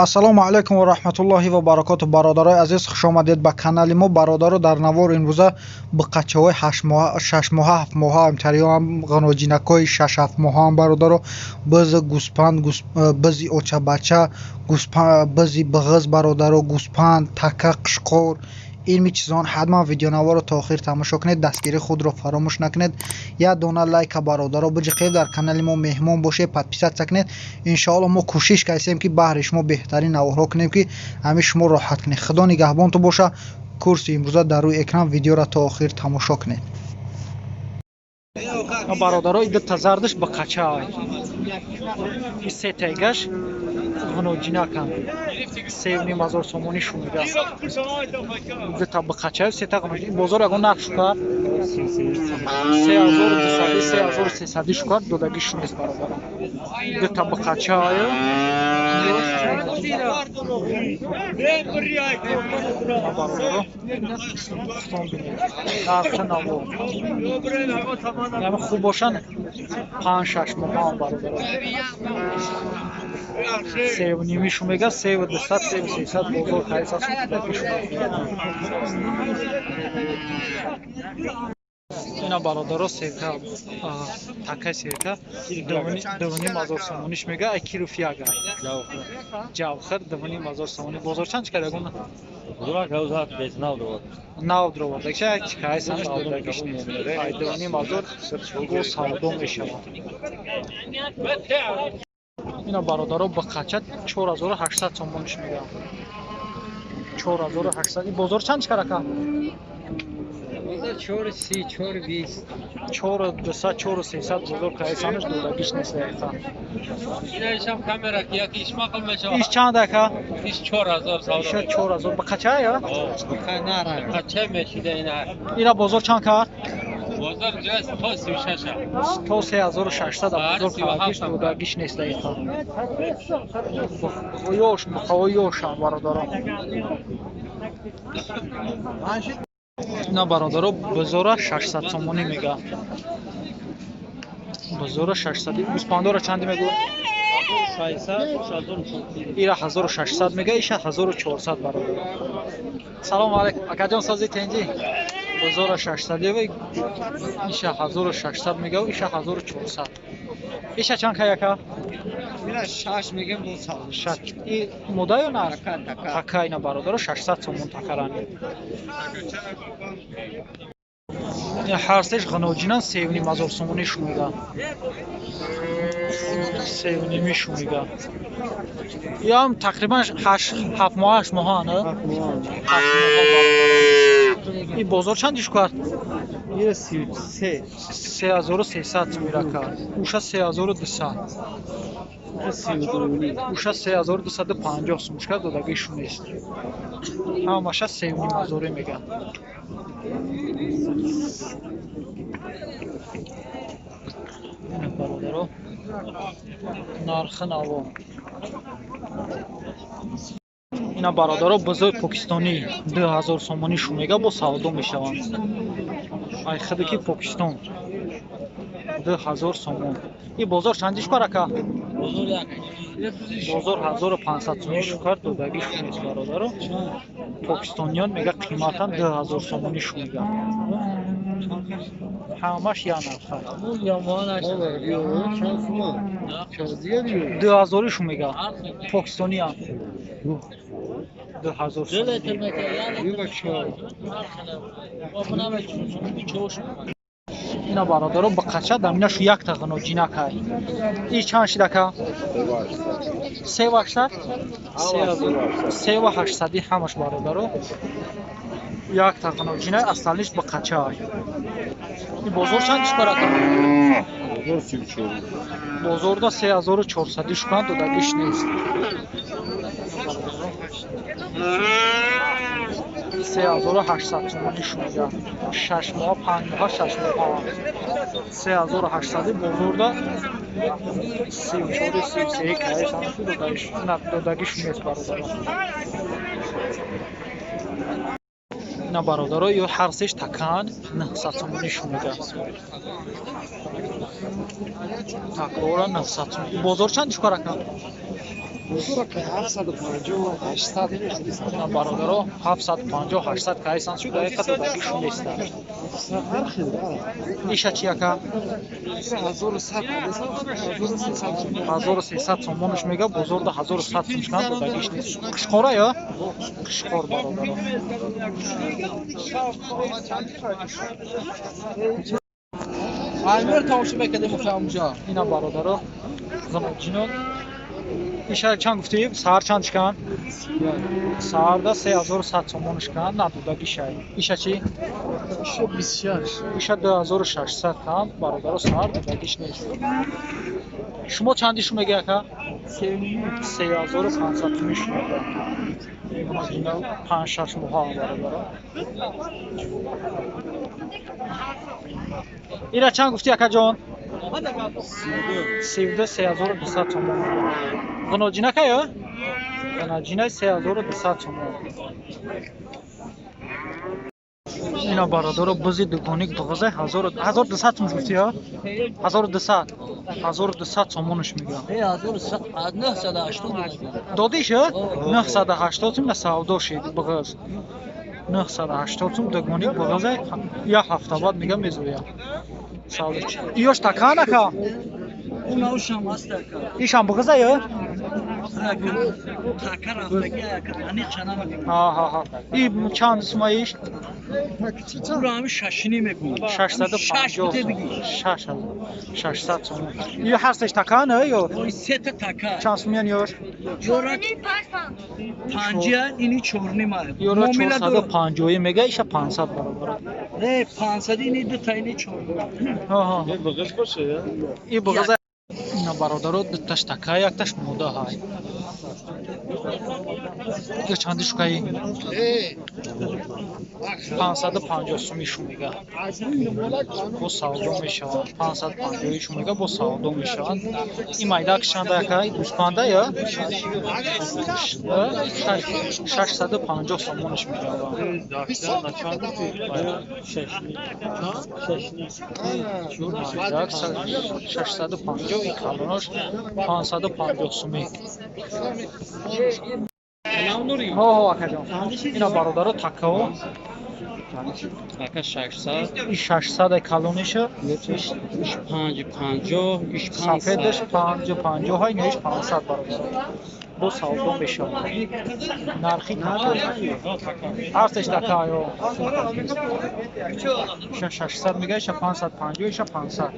Ассалому алайкум ва раҳматуллоҳи ва баракоту. Бародарои азиз, хуш омадед ба канали мо. Бародаро, дар навор имрӯза буқачаҳои шашмоҳа, ҳафтмоҳа, ҳамтариёам, ғаноҷинакҳои шаш-ҳафтмоҳаам, бародаро, биз, гӯспанд, бизи очабача, бизи бағыз, бародаро, гӯспанд, така, қишқор, илми чизон. Ҳатман видеонаворро то охир тамошо кунед, дастгирии худро фаромӯш накунед, як дона лайка, бародаро, биҷиқед, дар канали мо меҳмон бошед, подписаться кунед. Иншоалло, мо кӯшиш кардем, ки баҳри шумо беҳтарин наворҳо кунем, ки ҳамин шумо роҳат кунед. Худо нигаҳбонтон боша. Курси имрӯза дар рӯи экран, видеоро то охир тамошо кунед. Бародаро, дута зардаш ба қача, сетайгаш ғуноҷинакам, 3,5 ҳазор сомонӣ шунида. Дута биқача, сета ғуноҷин. Бозор ягон нарх шукар? 3200, 3300 шукар, додагиш нест, бародарам. Дута биқачаю бародаро, хутон бинед, нархи наво ями хуб бошанд, 5-6 моҳаам, бародаро, севу нимишу мега, 3200, 3300 бозор кайсасу. Ина, бародаро, серка, такай серка 2,5 ҳазор сомониш мега, ай кило фиага ҷавхар 2,5 ҳазор сомонӣ. Бозор чанд чикар ягон нав дровард, чикай санаш додагиш нест, ай 2,5 ҳазор го савдо мешавад. Ина, бародаро, ба қача 4800 сомониш мегӯям, 4800. И бозор чанд чикар, ака? 4,30, 4,20. 4200, 4300 бозор кайсанаш, додагиш нест ака. Инашам камера ки яки ишмақл мешавад. Иш чанд, ака? Иш 4000 савдо. Иша 4000. Ба қача я? Қача мешида ина. Ира бозор чанд кард? Бозор ҷост то 36. То 3600 бозор кардагиш, додагиш нест ака. Ёш, буқаҳои ёшам, бародарон. Ина, бародаро, бузора 600 сомонӣ мега, бузора 600. Гӯспандора чанди мегӯ? Ира 1600 мега, иша 1400, бародаро. Салому алайкум, акаҷон, сози, тенҷи? Бузора 600 ева, иша 1600 мега, иша 1400. Иша чанд кай, ака? Шаш мегем, бо шаш. И мода ё нар? Така. Ина, бародаро, 600 сомон такарани. Ҳар сеш ғаноҷинан, 3,5 ҳазор сомонӣ шунида, севу нимӣ шунида. Ям тақрибан 7 моҳ, 8 моҳа, на? И бозор чанд иш кард? 3300 сомира кард, уша 3200, уша 3250 сомушка, додагишу нест. Ҳамаша 3,5 ҳазоре мегӯянд. Бародаро, нархи наво. Ина, бародаро, бузои покистонӣ 2000 сомонӣ шумега, бо савдо мешаванд. Ай худе ки Покистон, 2000 сомон. И бозор чандиш кар, ака? Бозор 1500 сомонӣ шукар, додагӣ шунест, бародаро. Покистониён мега қиматан, 2000 сомонӣ шумега, ҳамаш як нарха, 2000 шумега, покистониям 2000. Ина, бародаро, ба қача даминашу якта ғаноҷинакай. И чанд шид, ака? 3800, 3800 ҳамаш, бародаро, якта ғаноҷинай, асталиш ба қачай. И бозор чанд шукар, ака? Бозорда 3400 шукан, додагиш нест. 3800 сомонӣ шунида, 6 моҳа, 5 моҳа, 6 моҳа, 3800. Бозорда 34, 33 кайсанашу, додагиш нест, бародаро. Ина, бародаро, ё ҳар сеш такан 900 сомонӣ шунида, такрора 900 сомонӣ. Бозор чанд шукар, ака? 750 800. Ина бародаро 750 800 кайсан шуд, дақиқа додагиш нест. Иша чи ака? 1100 1300 сомонаш мега, бозорда 1100 сум шкан додагиш нест. Қишқора ё? Қишқор бародаро. Алмер тамошо мекардем охамҷа. Ина бародаро ғаноҷинон. Иша чанд гуфтӣ? Саҳар чанд шикан? Саҳарда 3100 сомон шикан, надодагишай. Иша чӣ? Иша 26. Иша 2600 кан, бародаро саҳар додагиш нест. Шумо чанди шу меги ака? 3500 сумӣ шу мега. Ина 5-6 моҳа бародаро. Ира чанд гуфтӣ акаҷон? 32 3200 сомон. Ғиноҷинака ё? Ғиноҷина 3200 сомон. Ина бародаро бузи дугоник дуғаза 1200 сом гуфтӣ ё? 1200. 1200 сомонаш мегӯям. 1980. Додиш ё? 980 сум на савдо шид буғаз. 980 сум дугоник буғаза як ҳафта баъд мегам мезоям. Савдо. Иёш такан ака? Унаушам аст ака. Ишам буғаза ё? Така рафтаги ака. Ани чана мегӯям. Ҳа. И чанд сума иш? Ура ҳами шашини мегӯям. 650. 600 сом. Ё ҳасташ такан ё? Ой сета така. Чанд сумян ёш? Ёра панҷа ини чорнима. Ёра 450 мега, иша 500 баробар. Не 500 ини дута ини чор. Ҳа. Ин буғаз боше я? И буғаз ина бародаро дуташ така, якташ мода ҳай. Ё чанди шукаи? 550 суми шу мега. Бо савдо мешаванд. 550 шу мега, бо савдо мешаванд. И майдак чанда яка? И гӯспанда ё? 650 сомонаш мегаванд. Майдак 650, и калонош 550 суми. Ҳо, акаҷон. Ина бародаро такао. Ака 600. И 600 калониша. Иш 550, иш 500. Сафедаш 550 ҳай, неш 500 бародар. Бо савдо мешавад. Нархи така. Ҳастеш така ё. Иша 600 мега, иша 550, иша 500.